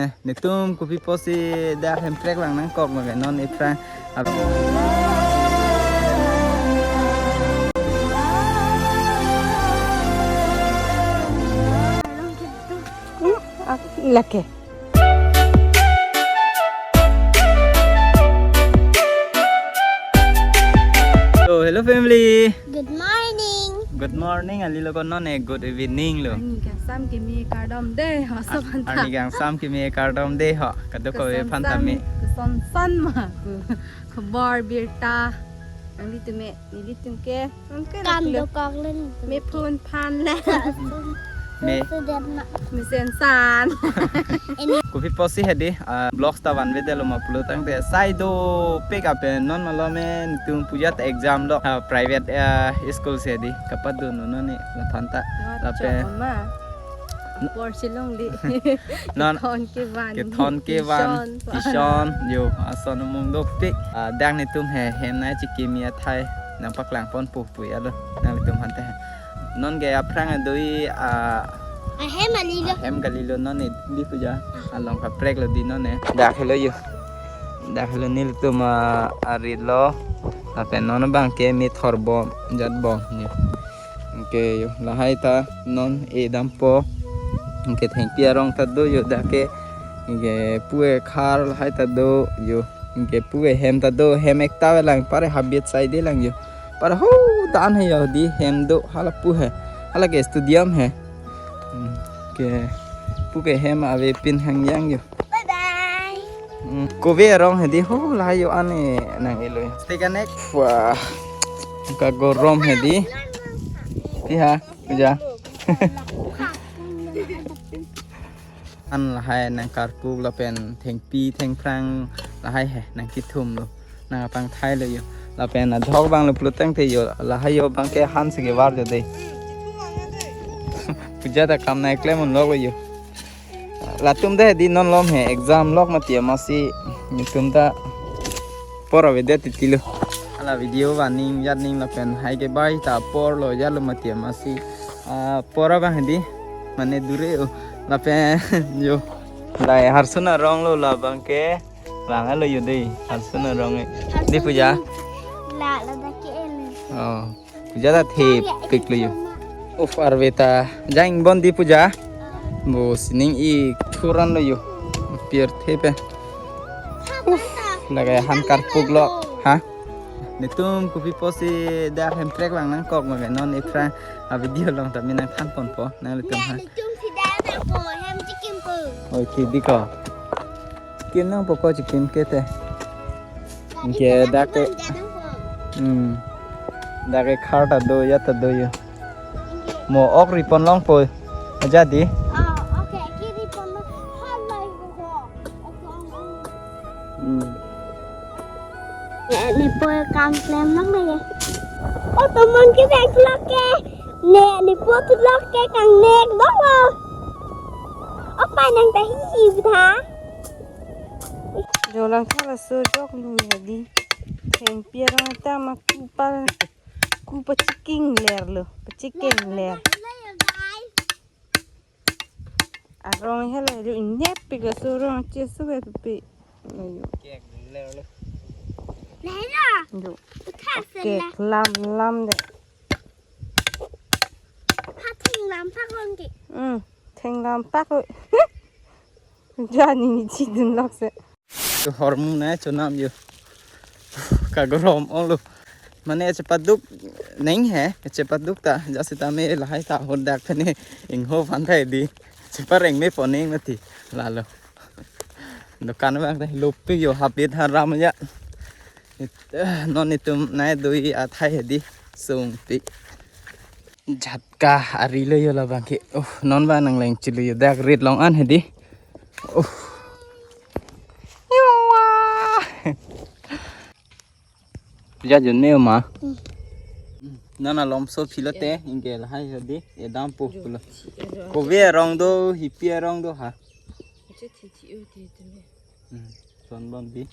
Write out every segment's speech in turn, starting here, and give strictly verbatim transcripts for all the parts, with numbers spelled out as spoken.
Eh, netum kopi pusi dak hemprek lang nangkok ma ke non iphrang. Ap- Hmm, ak-, lake. So, hello family. Good morning. Good morning, ali lo ko non e, good evening lo. Arni kangsam kimi kardom de, ho. Ar-, sob anta. Arni kangsam kimi kardom de ho. Kadokave aphan tame. Kosonson, kosonson ma pu khobor birta. Nanglitum me, nelitum ke, nang ke kam lak lo. Dokok len. Me phone phan le. Me. Sudet ma. Mesensan. Kopi pusi hedi, ah, vlogs ta vanvedetlo ma pulo tangte sai dopik ape non malom netum puja ta exam lo, ah, private, ah, school si hedi kapadun non ne laphanta. Lapen chok ma. Apor si longle. Non kethon kevan. Kethon kevan. Tuition. Tuition. Yo, ason mung dopik. Ah, dak netum he, hem nai chikimi athai nangpaklang ponpo pu ya lo. Nanglitum anta he. Non ke aphrang adui, ah, ahem kali lo. Ahem kali lo non ne di puja. Along kaprek lo di non ne. Dak helo yo. Dak helo nelitum, ah, arit lo. Lapen non abang ke methor bom, jat bom yo. Anke yo, lahai ta non edampo. Anke thengpi arong ta do yo dak ke. Anke pu ekhar lahai ta do yo. Anke pu ehem ta do, hem ekta ave lang, pare habit side lang yo. Pare ho dan he yo di hem do, hala pu he. Hala ke stadium he. Hmm, ke pu ke hem avepin hangyang yo. Bye bye. Hmm, kove arong hedi ho lahai yo ane nang elo. Stay connect. Wah. Kagorom hedi. Ti ha, puja. An lahai nangkarpuk lapen thengpi thengphrang lahai he nangkithum lo. Nang apangthai lo yo. Lapen adhok abang lo pulo tangte yo, lahai yo abang ke han si kevar jo de. Puja ta kam nangklem unlok lo yo. Latum de di non lom he exam lok mati amatsi netum ta apor avedet titi lo. Hala video van ning jat ning lapen hai ke bai ta apor lo jat lo mati amatsi, ah, apor abang hedi mane dure o lapen yo. Lahai harsun arong lo labang ke. Vang alo yo de, harsun arong e. Di puja? La, la dak ke el. Oh, puja ta thepik lo yo. Uf, arve ta jang bon di puja. Bo sining i thuran lo yo. Pirthe pen. Uf, lake han karpuk lo. Ha? Netum kopi pusi dak hemprek lang nangkok ma ke non iphrang avideo along ta me nangthan ponpo nanglitum ha. Netum si dak nangpo hem chikim po. Oi, thik di ko. Chikim nangpo ko chikim ke te. Anke dak ke. Hmm. Dak ke khar ta do ya ta do yo. Mo ok ri pon longpo. Aja di. Ah, okay, ki ri pon lo. Hal lai ko. Hmm. Ne, ne po kam klem lok na ye. O tomon ke bek lok ke. Ne, ne po tu lok ke kang nek dong lo. O pa nang ta hi hi btha. Jo langtha laso jok lung hedi. Thengpi arong ta ma ku pa, ku pachiking ler lo, pachiking ler. Arong helo lo inep pik aso arong chesu ke pi. Ayo. Kek ler lo. Lela. Jo. Kek lam lam de. Ha thenglam pak longke. Hmm, thenglam pak lo. Jani ni chidun lok se. Hormu na chonam yo. Kagorom ong lo. Mane chepaduk neng he, chepaduk ta, ja sitame lahai ta ahut dak phene ingho aphan thai di. Chepareng me poneng mati. Lalo. Dokan abang te lopik yo habit haram ya. It-, eh, non itum nai dui athai hedi sungpik. Jhatka ari lo yo labang ke. Oh, non ba nang leng chilo yo dak rit long an hedi. Oh. Yawa. Jajun me ma. Hmm. Non alom so philo te, ingke lahai hedi, edampo pulo. Kove arong do, hipi arong do ha. Hmm, son bom di.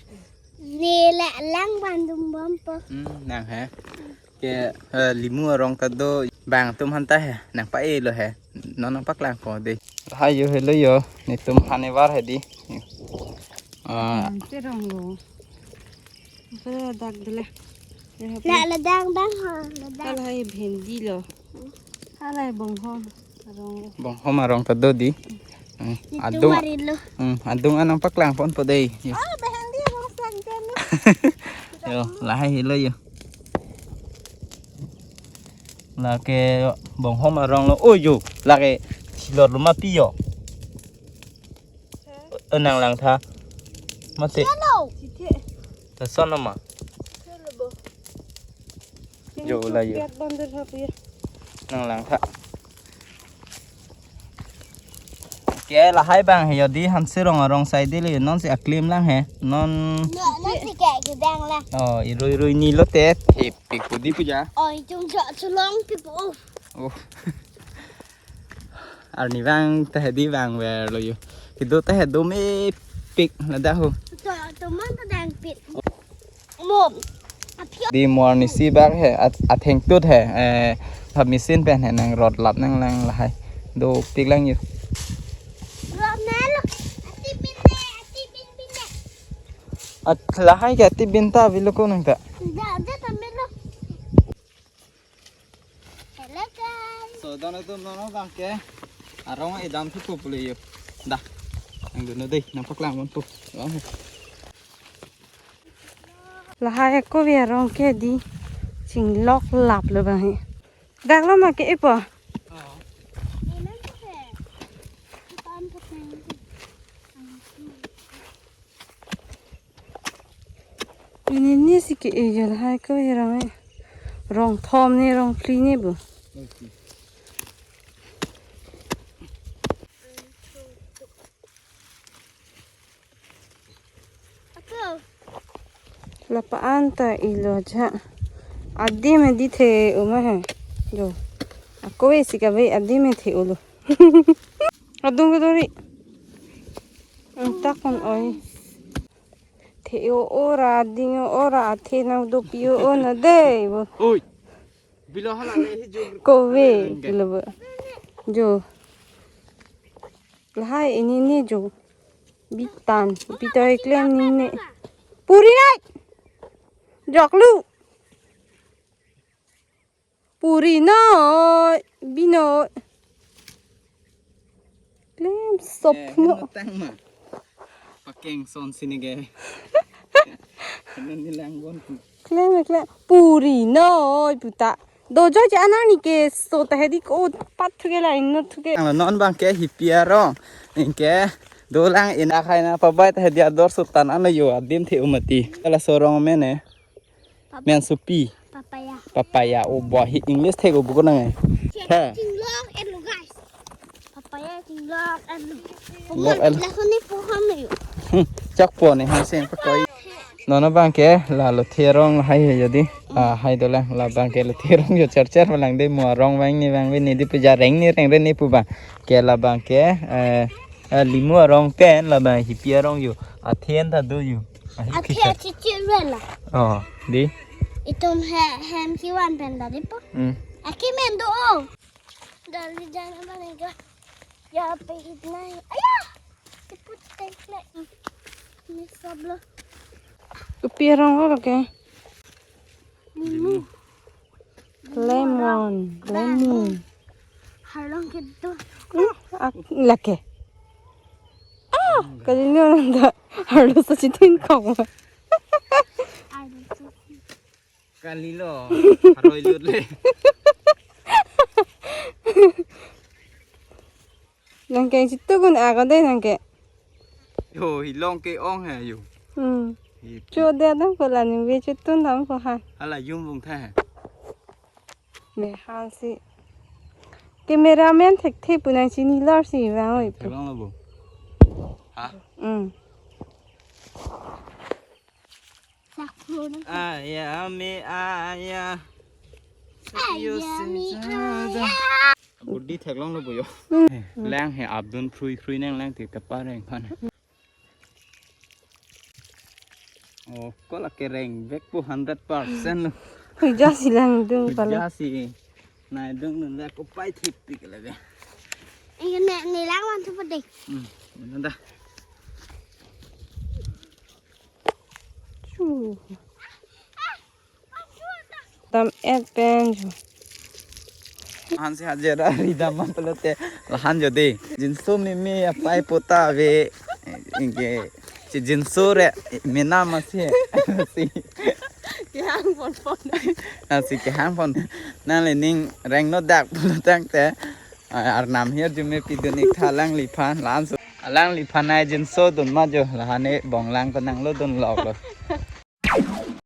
Vela lang bandum bompo. Hmm, nang he. Ke, eh, limu arong ta do bang atum aphan ta he. Nang pa-e lo he. Non nang paklangpo de. Lahai yo helo yo. Netum han evar hedi. Ah, Ante rong lo. Apa dak dele? Ya, apa? La, ladang dang ha, ladang. Hala hai bhendi lo. Hala hai bonghom arong lo. Bonghom arong ta do di. Hmm, Itu adung, mari lo. Hmm, adung an nangpaklang ponpo dei. Yo. Ah, bhendi arong sak dam lo. Yo, lahai helo yo. Lake bonghom arong lo. Oh yo, lake thilot lo ma pi yo. Eh, nanglang tha. Mate. Hello. Lason lo ma. Hello, bo. Jo, la yo. Piak bandar ha pi. Nanglang tha. Ke lahai bang he yo di hansi rong arong sai di le non si aklim lang he. Non. No, non si ke ke bang la. Oh, irui irui ni lo te. Thip pik pu di pu ja. Oh, itum jo chulong pi pu. Oh. Arni vang ta hedi vang ver lo yo. Kedo ta hedo mepik ladak ho. To, to man ta dang pik. Mom. Aphi. Di mo arnisi bak he, at, athengtut he, eh, pha machine pen he nangrot lap nanglang lahai. Dopik lang yo. Rot na lo. Ati bin ne, ati bin bin ne. At lahai ke ati bin ta avelo ko nang ta. Ja, ja ta bin lo. Hello guys. So, dan itu nono bang ke arong edam thu pulo yo. Dah. Nangdunnon dei, nangpaklang ponpo. Lahai ako vi arong ke di chinglok lap lo bang he. Dak lo ma ke-e po. Ini ni si ke-e jo lahai ako vi arong e. Rong thom ne rong phli ne bo. Lapa an ta ilo ja. Adim adi the uma he. Jo. Ako e si kave adim the ulo. Adung kedori. Antak kon oi. The o ora, ding o ora, the nang dopi o na dei bo. Oi. Bilo hala le hi jo. Kove, bilo bo. Jo. Lahai ini ni jo. Bitan, bitai klem ni ne. Puri nai. Joklu. Puri noi, binoi. Klem sop no. Tang ma. Pakeng son sini ke. Kanan ni lang bon. Klem, klem. Puri noi puta. Dojo je anak ni ke so ta hedi ko pat thuke la inno thuke. Ang non bang ke hipi arong. Ingke dolang ina khai na pabai ta hedi ador sultan ano yo adim the umati. Kala sorong mene. Pap- Men supi. Papaya. Papaya o bo hi English thek o buko nang. He. Chinglok elo guys. Papaya chinglok elo. Chinglok elo. Lason ni poham yo. Hmm, chak po ne hang sen pakoi. Nono bang ke la lothe arong hai he yo di. Ah, hai dolang la bang ke lothe arong yo cher cher malang de mo arong vang ni vang ni di puja reng ni reng re ni pu bang. Ke la bang ke eh, eh, limu arong pen la bang hipi arong yo. Athen ta do yo. Ahi Athe khika. Achi chirela. Oh, di. Itum he hem kiwan pen da di po. Hmm. Aki men do o. Dali jana banega. Ya pe itna. Aya. Tiput tengklek. Ni sablo. Kopi arong lo ke. Limu. Lemon, lemon. Harlong kedo. Hmm, ak-, lake. Ah, kali ni orang tak harus sachitin kong. Kali lo, haroi lut le. Nang ke situ gun agon dei nang ke. Yo, hilong ke-ong he yo. Hmm. Hi- Cho de dam ko la ning ve chutun dam ko ha. Hala yum bung tha he. Me ha si. Cameraman thekthe pu nang chini lar si vang oi pu. Theklong lo bo. Ha? Hmm. Sakpro nang. Aya me aya. Aya me aya. Budi theklong lo bo yo. Hmm. Lang he abdun phrui phrui nang lang te kapa reng phan. Oh, ko la kereng vek po hundred percent lo. Huja si lang dung pala. Huja si. Nai dung nun la ko pai thip pik la be. Ini ni lang wan tu pade. Hmm, mana dah. Dam-et pen jo. Lahan si hajira ridam ma pulote lahan jo dei. Jinso mimi apai pota ave, ingke si jinso re mena ma si. Si. Kehang ponpon. Ah, si kehang pon. Nangli ning rengno dak pulo tangte. Ah, arnam hir jume pidun ik tha alangliphan, la-anso. Alangliphan ai jinso dun ma jo, lahan e bonglang ko nanglo dun lok lo.